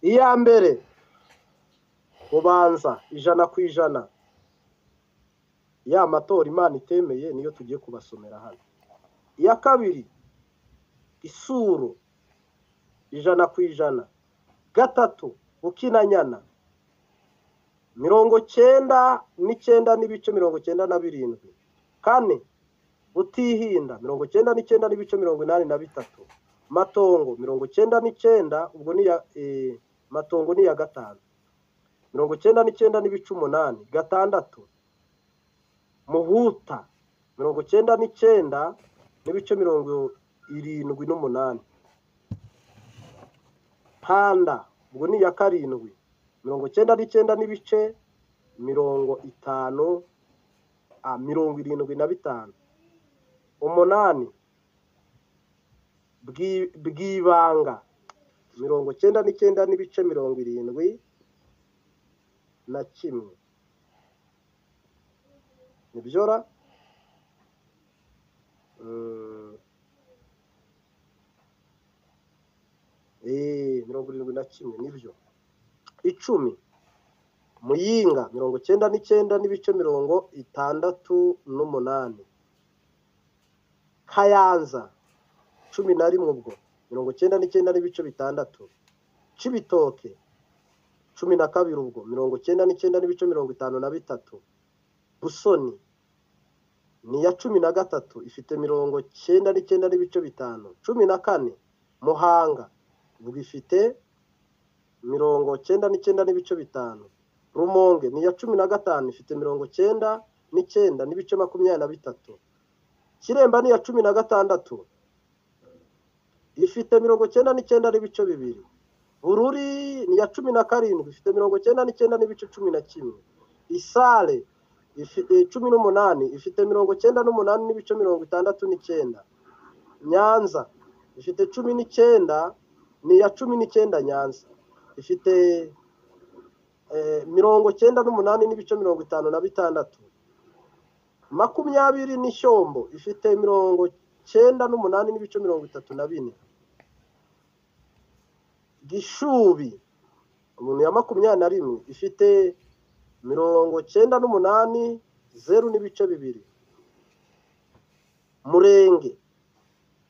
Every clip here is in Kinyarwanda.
Iya mbere Bubanza 100%. Ya matora Imana itemeye niyo tugiye kubasomera hano. Iya kabiri Isuro 100%. Gatatu Bukinanyana 99.97. Kane Butihinda 99.83. Matongo 99, ubwo ni ya Matongo ni ya gatanu 99.8. Gatandatu Muhuta 99.78. Panda ubwo ni ya karindwi 99.50 75. Umunani Bwibanga 99.71. Nibyora 71 nibyo. 10 Muyinga 99.68. Kayanza 11 ubwo 99.6. Cibitoke 12 ubwo 99.53. Busoni ni ya 13 ifite 99.5. 14 Muhanga ubwo ifite 99.5. Rumonge ni ya 15 ifite 99.23. Kiremba ni ya 16 ifite 99.2. Bururi ni ya 17 ifite 99.11. Isale ifite 18 ifite 98.69. Nyanza ifite 19 ni ya 19. Nyanza ifite 98.56. 20 ni Shyombo ifite 98.34. Gishubi umuntu ya 21 ifite 98.02. Murenge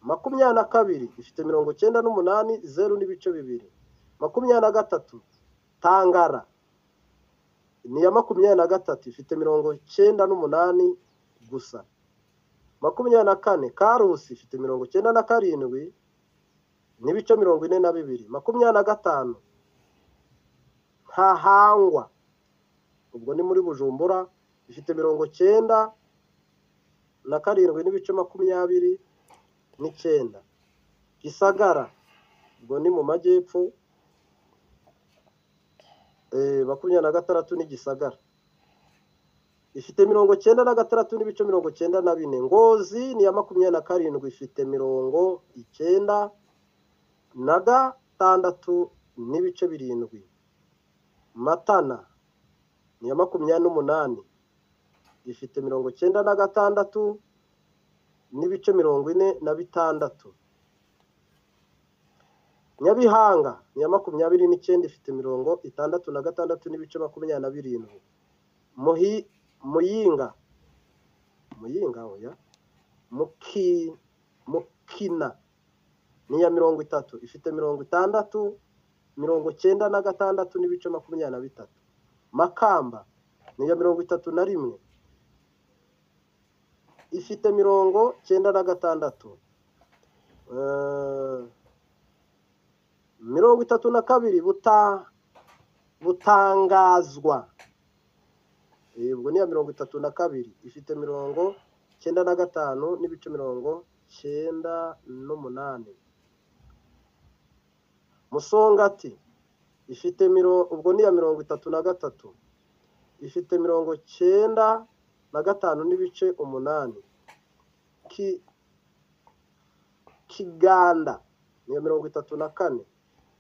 22 ifite 98.02. 23 Tangara ni ya 23 ifite 98 gusa. 24 Karusi ifite 97.42. 25 Ntahangwa ubwo ni muri Bujumbura ifite 97.29. Gisagara ubwo ni mu majyepfo 26 ni Gisagara ifite 96.94. Ngozi ni ya 27 ifite 96.7. Matana ni ya 28 ifite 96.46. Nyabihanga ni ya 29 ifite 66.27. Muyinga oya Mukina ni ya 30 ifite 96.23. Makamba ni ya 31 ifite 96. 32 Butangazwa ubwo ni ya 32 ifite 95.98. Musongati ifite ubwo ni ya 33 ifite 95.8. Kiganda ni ya 34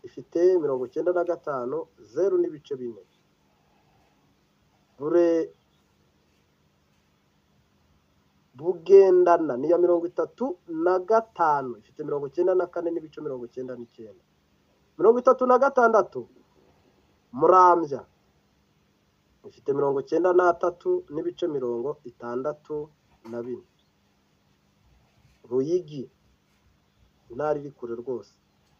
ifite 95.04. Bugendana ni ya 35 ifite 94.99. 36 Muramvya ifite 93.64. Ruyigi, intara iri kure rwose,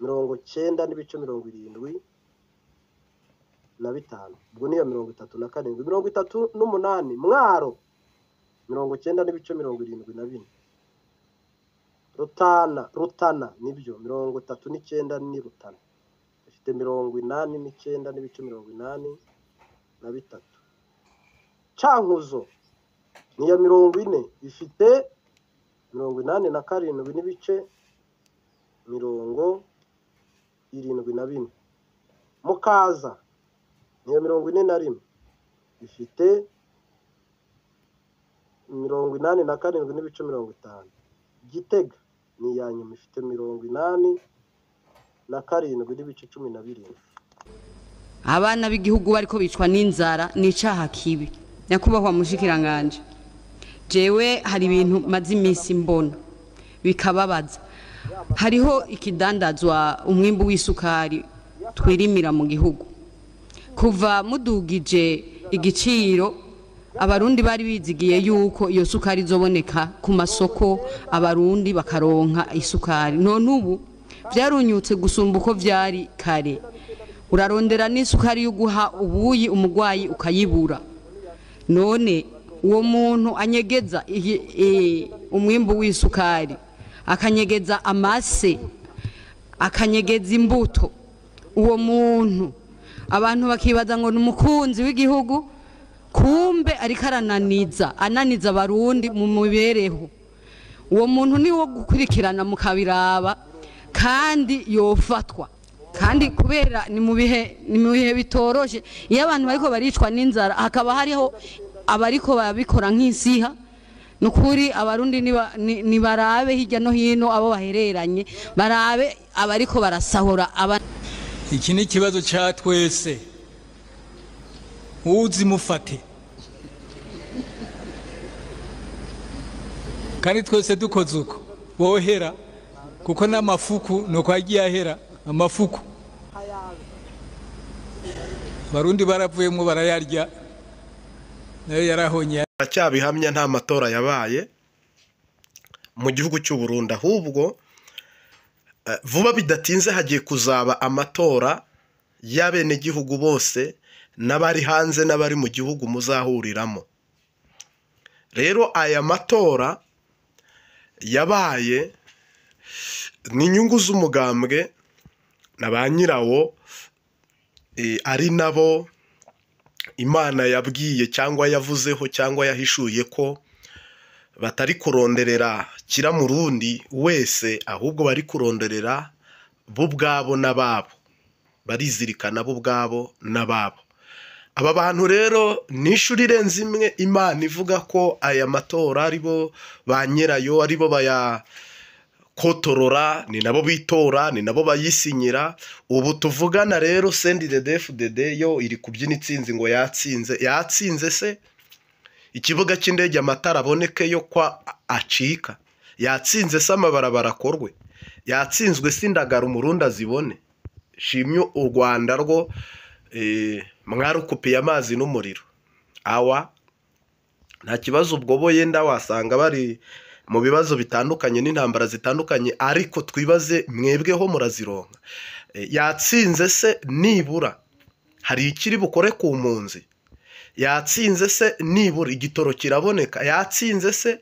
90.75, ubwo niyo 37. 38 Mwaro, 90.74. Rutana nibyo, 39 ni Rutana, ifite 89.83. Cankuzo ni iya 40, ifite 87.74. Mukaza ni iya 41, ifite 87.50. Gitega ni iya nyuma, ifite 87.17. Abana b'igihugu bariko bicwa n'inzara ni icaha kibi. Nyakubahwa mushikiranganje, jewe hari ibintu maze iminsi mbona bikababaza. Hariho ikidandazwa, umwimbu w'isukari twirimira mu gihugu. Kuva mudugije igiciro, Abarundi bari bizigiye yuko iyo sukari izoboneka ku masoko, Abarundi bakaronka isukari. None ubu vyarunyutse gusumba uko vyari kare. Urarondera n'isukari yo guha ubuyi umugwayi ukayibura. None uwo muntu anyegeza umwimbu w'isukari, akanyegeza amase, akanyegeza imbuto, uwo muntu abantu bakibaza ngo ni umukunzi w'igihugu, kumbe ariko arananiza, ananiza Abarundi mu mibereho. Uwo muntu ni wo gukurikirana mukabiraba, kandi yofatwa. Kandi kubera ni mu bihe bitoroshe, iyo abantu bariko baricwa n'inzara hakaba hariho abariko babikora nk'isiha, nukuri Abarundi nibarabe hirya no hino abo bahereranye, barabe abariko barasahura aba. Iki ni ikibazo cya twese, uzi mufate, kandi twese dukoze uko bohera, kuko n'amafuku ni uko yagiye ahera. Amafuku Abarundi baravuyemo barayarya, nayo yarahonye. Aracyabihamya, nta matora yabaye mu gihugu cy'u Burundi. Ahubwo vuba bidatinze hagiye kuzaba amatora y'abenegihugu bose, n'abari hanze n'abari mu gihugu muzahuriramo. Rero aya matora yabaye ni inyungu z'umugambwe na ba nyirawo, ari nabo Imana yabwiye cyangwa yavuzeho cyangwa yahishuye ko batari kuronderera kiramurundi wese, ahubwo bari kuronderera bo ubwabo n'ababo, barizirikana bo ubwabo n'ababo. Aba bantu rero ni inshuro irenze imwe Imana ivuga ko aya matora aribo ba nyirayo, aribo bayakotorora, ni nabo bitora, ni nabo bayisinyira. Ubu tuvugana rero, CNDD-FDD yo iri kubyina itsinzi ngo yatsinze. Yatsinze se ikibuga cy'indege amatara aboneke yo kwa acika? Yatsinze se amabarabara akorwe? Yatsinzwe se indagara Umurundi azibone? Shimye u Rwanda rwo mwarukupiye amazi n'umuriro, awa nta kibazo. Ubwo bo yenda wasanga bari mu bibazo bitandukanye n'intambara zitandukanye, ariko twibaze mwebweho murazironka. Yatsinze se nibura hari ikiri bukore ku mpunzi? Yatsinze se nibura igitoro kiraboneka? Yatsinze se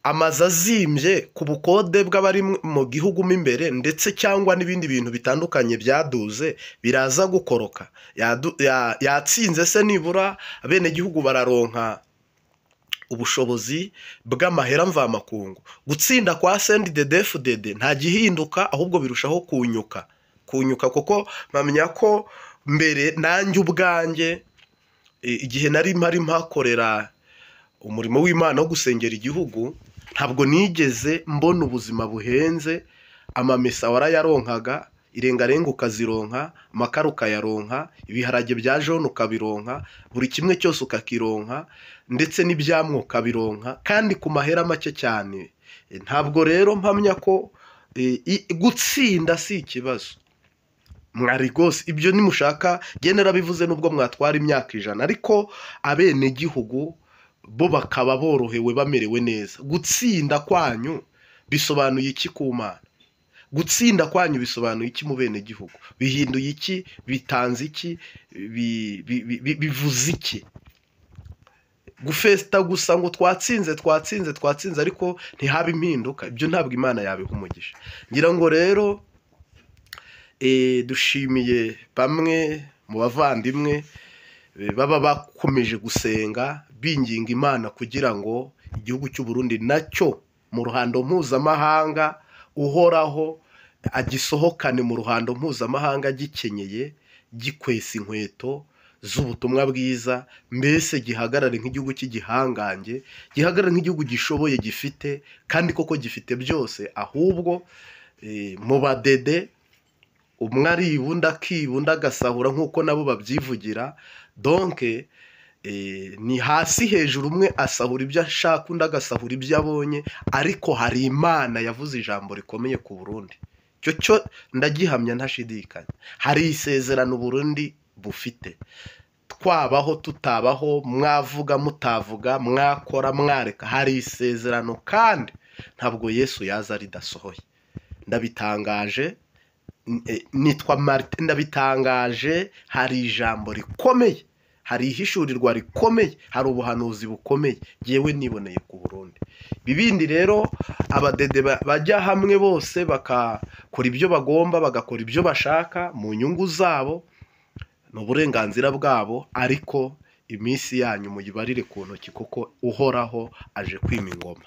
amazu azimbye ku bukode bw'abari mu gihugu mo imbere, ndetse cyangwa n'ibindi bintu bitandukanye byaduze biraza gukoroka? Yatsinze se nibura abenegihugu bararonka ubushobozi bw'amahera mvamakungu? Gutsinda kwa CNDD-FDD nta gihinduka, ahubwo birushaho kunyuka kunyuka, kuko mpamya ko mbere nanjye ubwanjye igihe nari mpari mpakorera umurimo w'Imana wo gusengera igihugu, ntabwo nigeze mbona ubuzima buhenze. Amamesa warayaronkaga, irengarenga ukazironka, amakara ukayaronka, ibiharage bya jone ukabironka, buri kimwe cyose ukakironka, ndetse n'ibyamwa ukabironka, kandi ku mahera make cyane. Ntabwo rero mpamya ko gutsinda si ikibazo. Mwari rwose ibyo nimushaka njye narabivuze, nubwo mwatwara imyaka 100, ariko abenegihugu bo bakaba borohewe, bamerewe neza. Gutsinda kwanyu bisobanuye iki ku Mana? Gutsinda kwanyu bisobanuye iki mu benegihugu? Bihinduye iki? Bitanze iki? Bivuze iki? Gufesita gusa ngo twatsinze, twatsinze, twatsinze, ariko ntihabe impinduka, ibyo ntabwo Imana yabiha umugisha. Ngira ngo rero dushimiye bamwe mu bavandimwe baba bakomeje gusenga binginga Imana kugira ngo igihugu cy'u Burundi nacyo mu ruhando mpuzamahanga Uhoraho agisohokane mu ruhando mpuzamahanga gikenyeye, gikwesa inkweto z'ubutumwa bwiza, mbese gihagarare nk'igihugu cy'igihangange, gihagarare nk'igihugu gishoboye, gifite kandi koko gifite byose. Ahubwo mu badede umwe ariba, undi akiba, undi agasahura, nk'uko nabo babyivugira. Donc ni hasi hejuru, umwe asahura ibyo ashaka, undi agasahura ibyo abonye. Ariko hari Imana yavuze ijambo rikomeye ku Burundi, icyo cyo ndagihamya ntashidikanya. Hari isezerano Burundi bufite, twabaho tutabaho, mwavuga mutavuga, mwakora mwareka, hari isezerano, kandi ntabwo Yesu yaza ridasohoye. Ndabitangaje, nitwa Martin, ndabitangaje. Hari ijambo rikomeye, hari ihishurirwa rikomeye, hari ubuhanuzi bukomeye yewe niboneye ku Burundi. Ibindi rero, abadede bajya hamwe bose bakakora ibyo bagomba, bagakora ibyo bashaka mu nyungu zabo, ni uburenganzira bwabo, ariko iminsi yanyu muyibarire ku ntoki, kuko Uhoraho aje kwima ingoma.